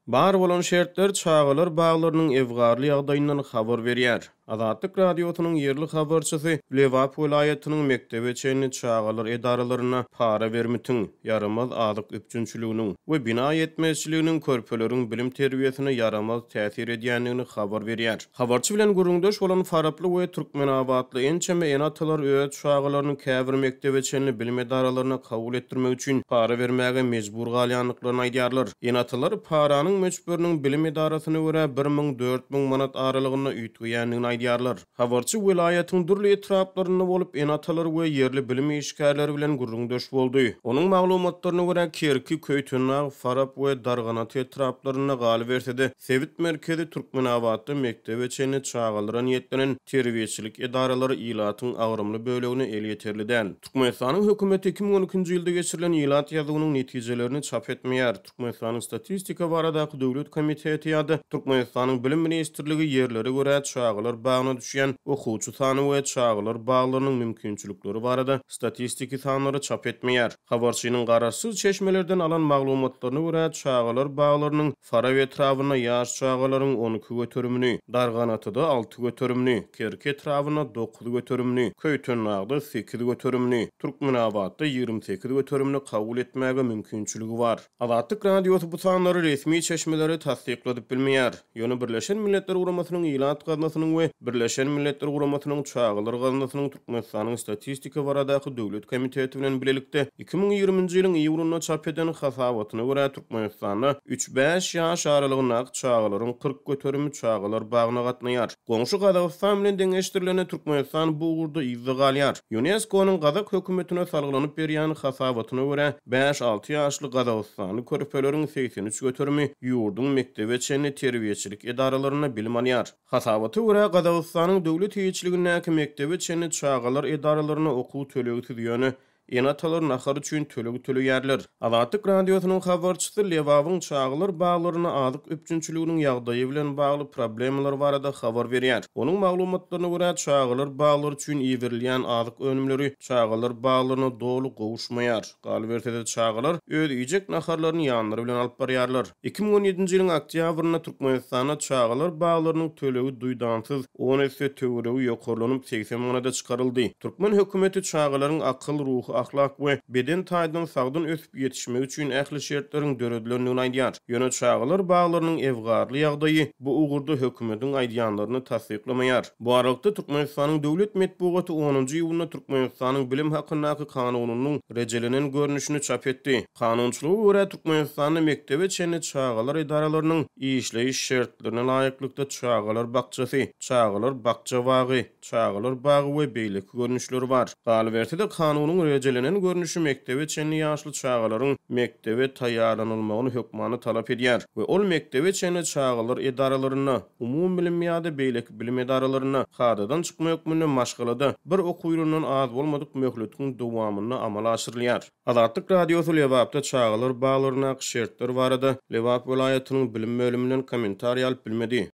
Bar bolan şertler çagalar baglarynyň ebgarly ýagdaýyndan habar berýär. Azatlyk Radiosynyň ýerli habarçysy Lebap welaýatynyň mekdebe çenli çagalar edaralarynda para-bermitiň, ýaramaz azyk üpjünçiliginiň we bina ýetmezçiliginiň körpeleriň bilim-terbiýesine ýaramaz täsir edýändigini habar berýär. Habarçy bilen gürrüňdeş bolan faraply we türkmenabatly ençeme ene-atalar öz çagalaryny käbir mekdebe çenli bilim edaralaryna kabul etdirmek üçin para bermäge mejbur galýandyklaryny aýdýarlar. Ene-atalar paranyň möçberiniň bilim edarasyna görä 1000, 4000 manat aralygynda üýtgeýändigini aýdýarlar. Habarçy welaýatyň dürli etraplarynda bolup, ene-atalar we ýerli bilim işgärleri bilen gürrüňdeş boldy. Onuň maglumatlaryna görä, Kerki, Köýtendag, Farap we Darganata etraplarynda, galyberse-de, Sebit merkezi Türkmenabatda mekdebe çenli çagalara niýetlenen terbiýeçilik edaralary ilatyň agramly bölegine elýeterli däl. Türkmenistanyň hökümeti 2012-nji ýylda geçirilen ilat ýazuwynyň netijelerini çap etmeýär. Türkmenistanyň Statistika baradaky döwlet komiteti ýa-da Türkmenistanyň Bilim ministrligi ýerlere görä çagalar bagyna düşýän okuwçy sany we çagalar baglarynyň mümkinçilikleri barada statistiki sanlary çap etmeýär. Habarçynyň garaşsyz çeşmelerden alan maglumatlaryna görä, çagalar baglarynyň Farap etrabynda ýaş çagalaryň 12 göterimini, Darganatyda 6 göterimini, Kerki etrabynda 9 göterimini, Köýtendagda 8 göterimini, Türkmenabatda 28 göterimini kabul etmäge mümkinçiligi bar. Azatlyk Radiosy bu sanlary resmi çeşmeleri tassykladyp bilmeýär. Ýöne Birleşen Milletler Guramasynyň Ilat gaznasynyň we Birleşen Milletler Guramasynyň Çagalar gaznasynyň Türkmenistanyň Statistika baradaky döwlet komiteti bilen bilelikde 2020-nji ýylyň iýulynda çap eden hasabatyna görä, Türkmenistanda üç-bäş ýaş aralygyndaky çagalaryň 40 göterimi çagalar bagyna gatnaýar. Goňşy Gazagystan bilen deňeşdirilende Türkmenistan bu ugurda yzda galýar. Ýunesko-nyň gazak hökümetine salgylanyp berýän hasabatyna görä, bäş-alty ýaşly gazagystanly körpeleriň 83 göterimi ýurduň mekdebe çenli terbiýeçilik edaralarynda bilim alýar. Hasabata görä, Gazagystanyň döwlet eýeçiligindäki mekdebe çenli çagalar edaralarynda okuw tölegsiz, ýöne Ene-atalar nahar üçin töleg töleýärler. Azatlyk Radiosynyň habarçysy Lebabyň çagalar baglarynda azyk üpjünçiliginiň ýagdaýy bilen bagly problemalar barada habar berýär. Onuň maglumatlaryna görä, çagalar baglary üçin iberilýän azyk önümleri çagalar baglaryna doly gowuşmaýar. Galyberse-de, çagalar öz iýjek naharlaryny ýanlary bilen alyp barýarlar. 2017-nji ýylyň oktýabrynda Türkmenistanda çagalar baglarynyň tölegi duýdansyz on esse töweregi ýokarlanyp, 80 manada çykaryldy. Türkmen hökümeti çagalaryň akyl, ruhy, ahlak we beden taýdan sagdyn ösüp ýetişmegi üçin ähli şertleriň döredilendigini aýdýar. Ýöne çagalar baglarynyň ebgarly ýagdaýy bu ugurda hökümetiň aýdýanlaryny tassyklamaýar. Bu aralykda, Türkmenistanyň döwlet metbugaty onunjy iýunda Türkmenistanyň Bilim hakyndaky kanunynyň rejelenen görnüşini çap etdi. Kanunçylyga görä, Türkmenistanda mekdebe çenli çagalar edaralarynyň işleýiş şertlerine laýyklykda çagalar bakjasy, çagalar bakja-bagy, çagalar bagy we beýleki görnüşleri bar. Galyberse-de, kanunyň rejelenen görnüşi mekdebe çenli ýaşly çagalaryň mekdebe taýýarlanylmagyny hökmany talap edýär we ol mekdebe çenli çagalar edaralarynda, umumybilim ýa-da beýleki bilim edaralarynda kadadan çykma hökmünde maşgalada bir okuw ýylyndan az bolmadyk möhletiň dowamynda amala aşyrylýar. Azatlyk Radiosy Lebapda çagalar baglaryndaky şertler barada Lebap welaýatynyň bilim bölüminden kommentariý alyp bilmedi.